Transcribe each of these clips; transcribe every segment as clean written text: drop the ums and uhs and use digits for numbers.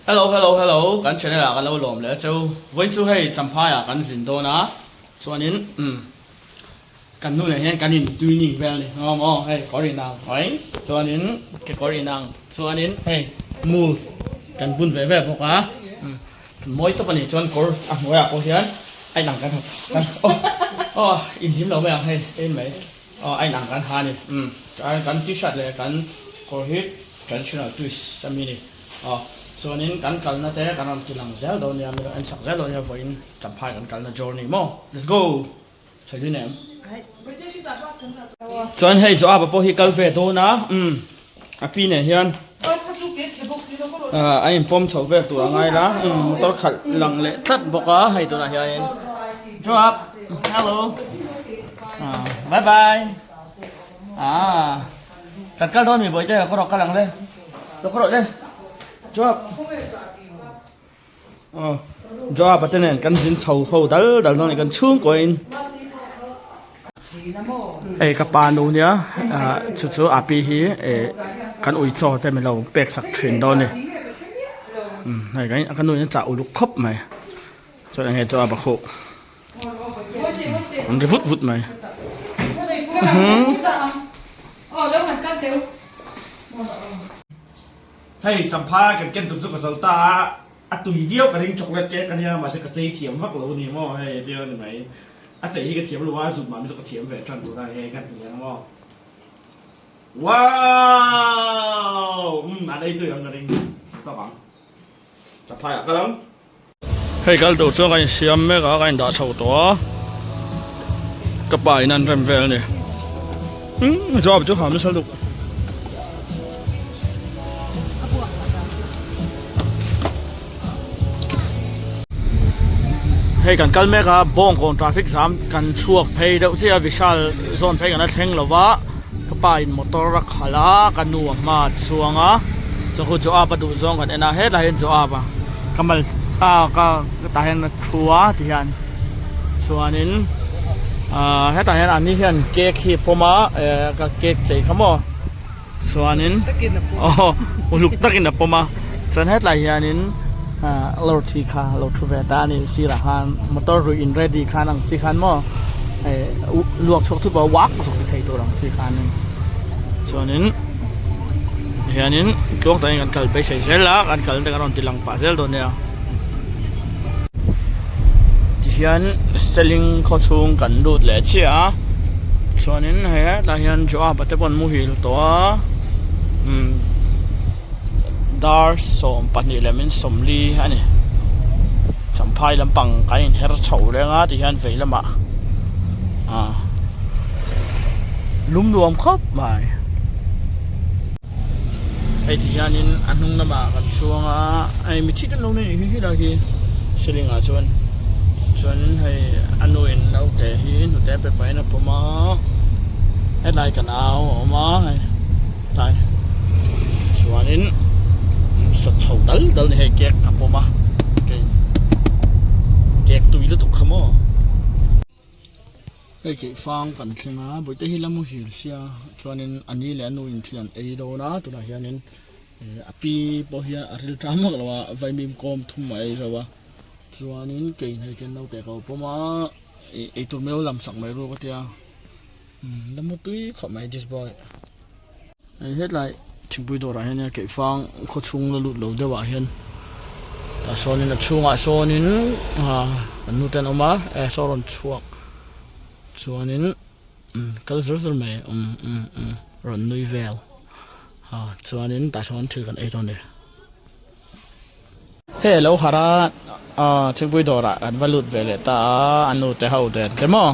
Hello hello hello kan channel ah kan lo lawm leh a cheu vawiin chu hei champhai ah kan zin dawn a chuanin umm kan nu nen hian kan in tuining vel a ni awm aw hei kawr inang mai chuanin kekawr inang chuanin hei moose kan bun ve ve bawk a umm mawi tawp a ni chuan kawr a hnuaiah pawh hian a inang kan ha aw aw inhlim lo mai ang hei en mai. Aw a inang kan ha a ni. Umm kan t-shirt leh kan kawr hi traditional twist a mi a ni. Aw chuanin kan kalna te kan rawn ti lang zel dawn nia, min rawn en chak zel dawn nia vawiin Champhai kan kalna journey maw. Let's go! Sawi dun em? Chuan hei Joaba pawh hi kal ve dawn a, umm a pi nen hian a inpawm chho vel tur a ngai la, umm motor khalh lang leh tlat bawk a hei tunah hianin Joab hello bye bye ah kan kal dawn mi bawihte ka rawh kal ang le ka rawh le Joab Aw Joab a te nen kan zin chho ho dal dal dawn a ni kan chhungkawiin hei ka pa nu nia ah chu chu a pi hi eh kan ui chaw te min lo pek sak thin dawn a ni umm hei ka nu in a chah uluk khawp mai chuan enge Joab a khuh an ri vut vut mai Hei Champhai kan ken tur chu ka zo ta a, a tui viau ka ring chocolate cake a nia mahse ka chei thiam vak lo a ni maw hei tia a ni mai. A chei hi ka thiam lo a, zut mah mi chu ka thiam ve tan tur a hei kan ti ang maw. Wow! Umm an ei tui ang ka ring tawk ang. Champhai ah kal ang. Hei kal tur chuan kan insiam mek a, kan indah chho tawh a, ka pa in an rem vel a ni. Umm job chu ham nasa lutuk. Hei kan kal mek a, Bawngkawn traffic jam kan chhuak phei deuh chiah a, Vishal zawn phei kan la thleng lo va, ka pa in motor a khalh a, ka nu a hma a chuang a, chuan khu Joab a duh zawng kan en a, hetlai hian Joab a. Ka mal a ka tah hian a thu a ti hian chuanin ah hetah hian ani hian cake hi a pawm a eh ka cake chei kha maw chuanin aw uluk takin a pawm a chuan hetlai hianin ah lawr thi kha a lo thu ve ta a ni sirah khan motor ruih in ready khan ang chi khan maw eh luak chhuak thut pawh a uak zawk ti thei tur ang chi khanin chuanin. Hianin tluang takin kan kal beisei zel a, kan kalna te kan rawn ti lang pah zel dawn nia. Tihian seling khaw chhung kan lut leh chiah a, chuanin hei hetlai hian Joab-a te pawh an muhil tawh a, umm dar 12 leh min 40 a ni. Champhai lampang kan inher chho reng a tihian vei lamah ah lum nuam khawp mai. Hei ti hianin a hnung lamah kan chhuang a hei mi thik an lo nei hi helai hi ceiling ah chuan chuan hei a nu in naute hi hnute pe pahin a pawm a hetlai ka nau a awm a hei tlai chuanin sat chho dal dal a ni hei cake a pawm a cake tui lutuk kha maw. Hei keih fang kan thleng a bawihte hi la muhil sia chuanin a ni leh a nu in thil an ei dawn a tunah hianin eh a pi pawh hian a ril ṭam vak lo a vaimim kawm thum a ei zo a chuanin kei hei ken naute ka lo pawm a ih eitur mai lo lam sak mai ru ka tia umm la mu tui khawp mai this boy hei hetlai thingpui dawrah hian keih fang khaw chhung la lut lo deuh ah hian tah sawnin a chhungah sawnin ah kan nu te an awm a eh saw rawn chhuak chuanin umm kal zel zel mai umm umm umm rawn nui vel ah chuanin tah sawn thil kan ei dawn a ni. Hei a lo harh a ah thingpui dawrah kan va lut ve leh ta a a nu te ho nen te maw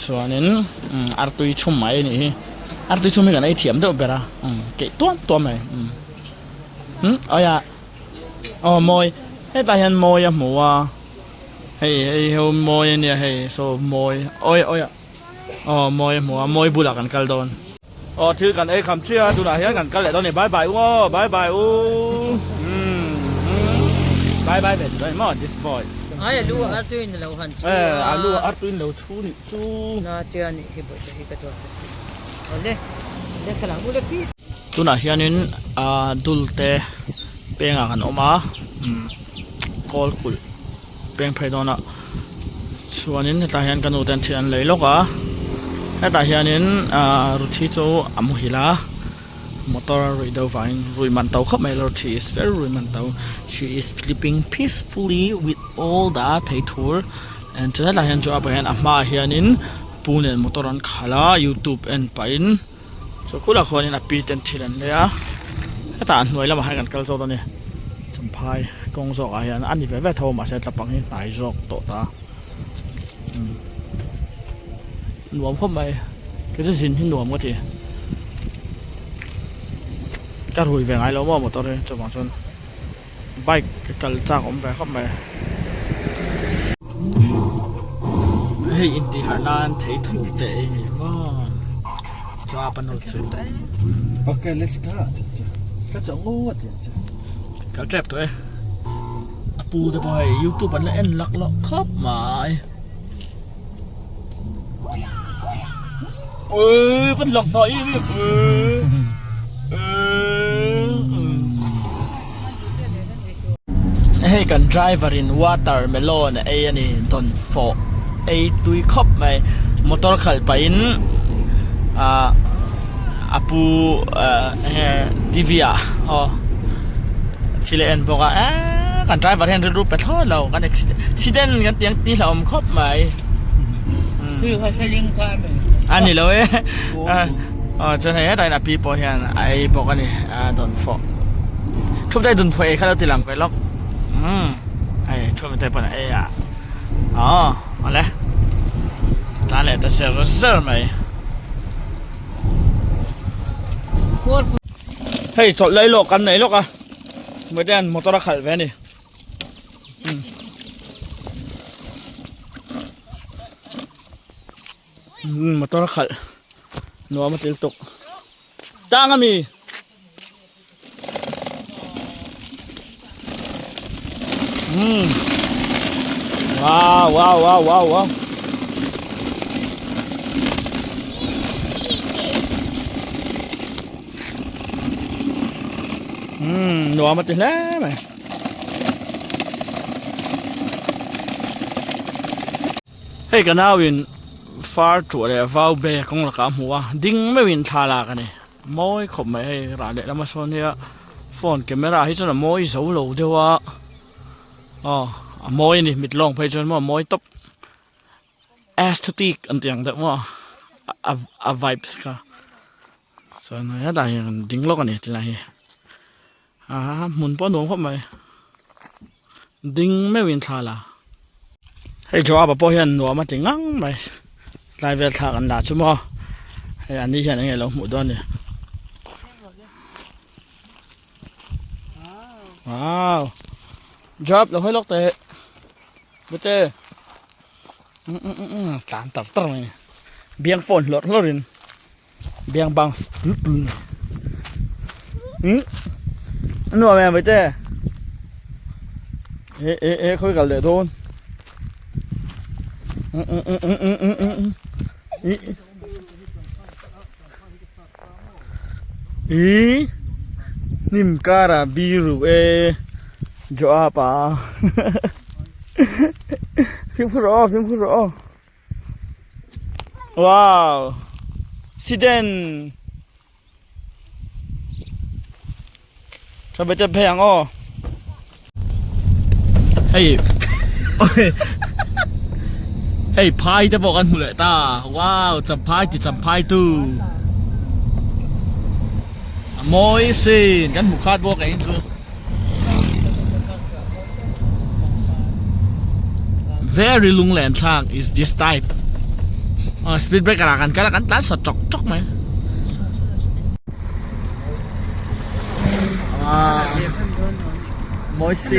chuanin umm artui chhum mai a nih hi artui chhum hi kan ei thiam deuh ber a umm keih tuam tuam mai umm umm awia aw mawi hetah hian mawi a hmu a hei hei ho mawi a nia hei saw mawi awi awia aw mawi a hmu a mawi bulah kan kal dawn. Aw thil kan ei kham chiah a tunah hian kan kal leh dawn a ni bye bye u aw bye bye u umm bye bye ve tih maw this boy. Ai a lu a artuin lo han chhu a. Eh a lu a artuin lo chhu nih chu. Na tia nih hi bawihte hi ka duat ta si. Awle le ka lang u le khi. Tunah hianin ah dul te pengah kan awm a. Umm kawl kulh peng phei dawn a chuanin hetah hian ka nu ten thil an lei lawk a hetah hianin ahh ruthi chu a muhil a motor a ruih deuh vangin rui man to khawp mai ruthi is very rui man to she is sleeping peacefully with all the theithur and chuan hetah hian chu a hian a hmaah hianin pu nen motor an khalh a youtube en pahin. Chaw khulah khuanin a pi ten thil an lei a hetah a hnuai lamah hian kan kal zawk dawn a ni champhai kawng zawkah hian a ni ve ve tho mahse tlapang hi hnai zawk tawh ta umm nuam khawp mai kei chu zin hi nuam ka ti ka rui ve ngai lo maw motor hi chuvang chuan. Bike ka kal chak awm ve khawp mai. Hei intih harh nan thei thur te ei ni maw chuan a panu chu. Okay let's start ka chawh ngawt ang che. Kal tep tawh e. A pu te pawh hei youtube an la en lak lawk khawp mai. Ui vẫn lọc nọ ý Hei kan driver in watermelon a ei a ni dawn fawh ei tui khawp mai motor khalh pahin ah a pu ah enge T V ah aw thil a en bawk a eee kan driver hian rilru pe thlawt lo kan accident accident kan tih ang tih hlauhawm khawp mai. A ni lo e aw chuan hei hetah hian a pi pawh hian a ei bawk a ni a dawn fawh thup te dun fawh ei kha lo ti lang ve lawk umm hei thup te pawn a ei a aw awle tlan leh ta ser ser mai hei chawlh lai lawk kan nei lawk a miten motor a khalh ve a ni. Motor khalh nuam a til tuk tang a mi umm wow wow wow wow wow umm nuam a ti hle mai. Hei ka nauin far tuah leh vau be kawng lakah a hmu a ding meuhin thla lak a ni mawi khawp mai hei rah leh lama sawn hi a phone camera hi chuan a mawi zo lo deuh a aw a mawi a ni mit lawng phei chuan maw a mawi tawp aesthetic an tih ang deuh maw a a vibes kha chuan hetah hian ding lawk a ni tilai hi. Aa hmun pawh a nuam khawp mai ding meuhin thla la hei Joab-a pawh hian nuam a ti ngang mai tlai vel thlak an la chu maw hei an ni hian enge lo hmuh dawn ni wow Joab lo hawi lawk teh bute tlan tar tar mai biang phone hlawrh hlawrhin. Biang bang tul tul ni. Hmm. Nuam em vậy te. Ê ê ê khôi kal leh dawn. Ý. Ý. Nim kara biru e. Joa pa. Phim khu rõ, phim khu rõ. Wow Siden Ka be te phei ang aw Hei Hei phai te pawh kan hmu leh ta Wow champhai ti champhai tu A mawi sin kan hmu khat bawk eng chu Very lunglen thlak is this type oh speed breaker ah kan kal a kan tlan sawt tawk tawk mai ah mawi si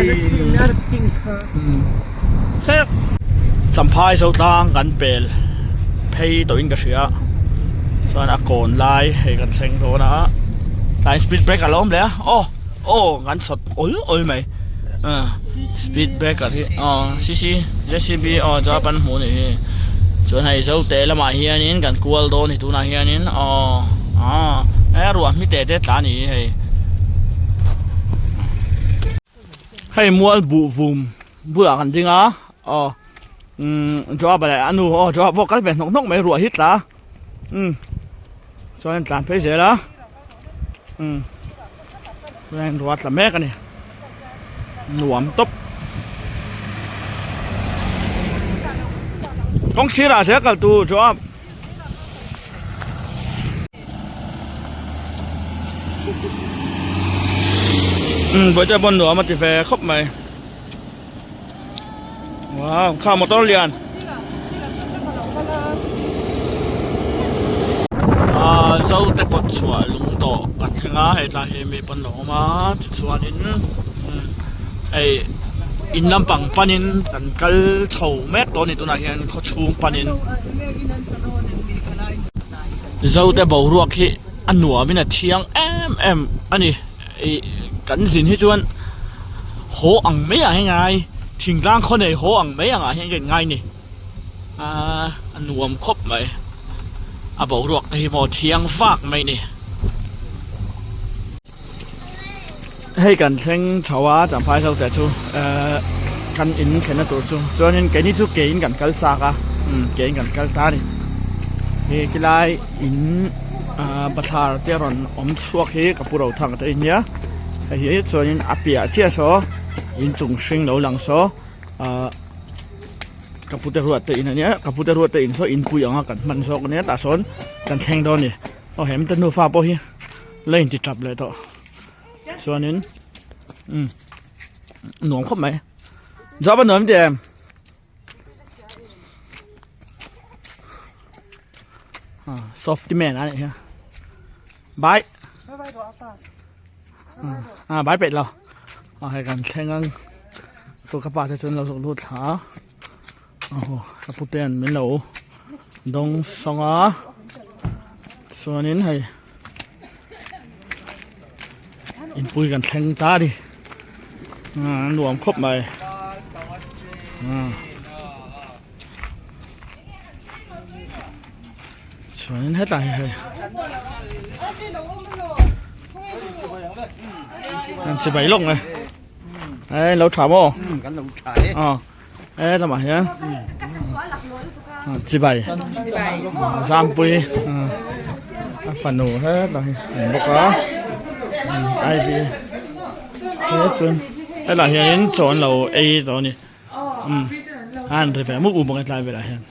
Champhai zo tlang kan pel phei tawhin ka hria chuan a kawn lai hei kan thleng dawn a tlai speed breaker a lo awm leh a aw. Aw kan chhawt awl awl mai speed breaker hi aw cc jcb aw chuan kan hmuh a nih hi chuan hei zo te lamah hianin kan kual dawn a ni tunah hianin aw aw he ruah hmi te te tla a ni hi hei. Hei mual buh vum bulah kan ding a aw umm Joab leh a nu aw Joab pawh kal ve hnawk hnawk mai ruah hi tla umm chuan an tlan phei zel a umm chuan ruah a tla mek a ni nuam tawp kawng sirah zel kal tur Joab. Umm bawihte pawn nuam a ti ve khawp mai wow kha motor lian ah zote kawt chhuah lung dawh kan thleng a hei tlai hi mi pawn lo awm a tichuanin hei in lampang panin kan kal chho mek tawh a ni tunah hian khaw chhung panin. Zote boruak hi a nuamin a thiang em em a ni ih kan zin hi chuan haw ang mai ah hian ngai thingtlang khaw nei haw ang mai angah hian ka inngai ni aaa a nuam khawp mai a boruak te hi maw thiang vak mai a ni. Hei kan thleng tho a champhai zo te chu ehh kan in thlenna tur chu chuanin keini chu ke in kan kal chak a umm ke in kan kal ta a ni he khilai in ahh bathlar te a rawn awm chhuak hi ka pu ro thang te nia hei hi chuanin a piah chiah saw inchung hring lo lang saw ahh ka pute ruat te in ania ka pute ruat te in saw inpui anga kan hman zawk ania tah sawn kan thleng dawn a ni aw hem te nufa pawh hi. La inti tap leh tawh chuanin umm nuam khawp mai job a nuam tih em ah softy man a nih hi bye ah bye peih lo ah hei kan thleng ang chu ka pa te chuan lo zawk lut thla a aw ka pute an min lo dawng sawng a chuanin hei inpui kan thleng ta a ni a nuam khawp mai chuanin hetlai hi hei an chibai lawk mai ei lo tha maw kan lo tha e E lamah hian chibai zampui a fanu hetlai hi an bawk a iv he chuan hetlai hianin chaw an lo ei tawh a ni a han ri ve mup mup bawk a hetlai velah hian.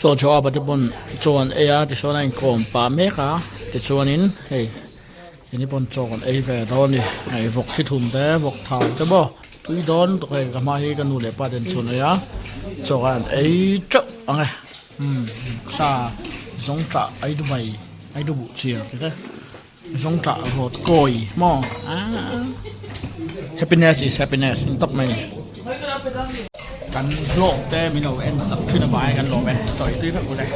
Saw chaw a pate pawn chaw an ei a tichuan a inkawm pah mek a tichuanin hei keini pawn chaw kan ei ve dawn a ni hei vawk thi thum te vawk thau te maw tui dawn lutuk hei ka hma hi ka nu leh pa ten chhun ei a chaw kha an ei teuh ang e umm sa zawng tah ei du mai ei du buh chiar te te zawng tah rawt kawi maw aaa happiness is happiness in tawp mai a ni. Kan vlog te min lo en sak thin avangin kan lawm e, chawi tui vek u le.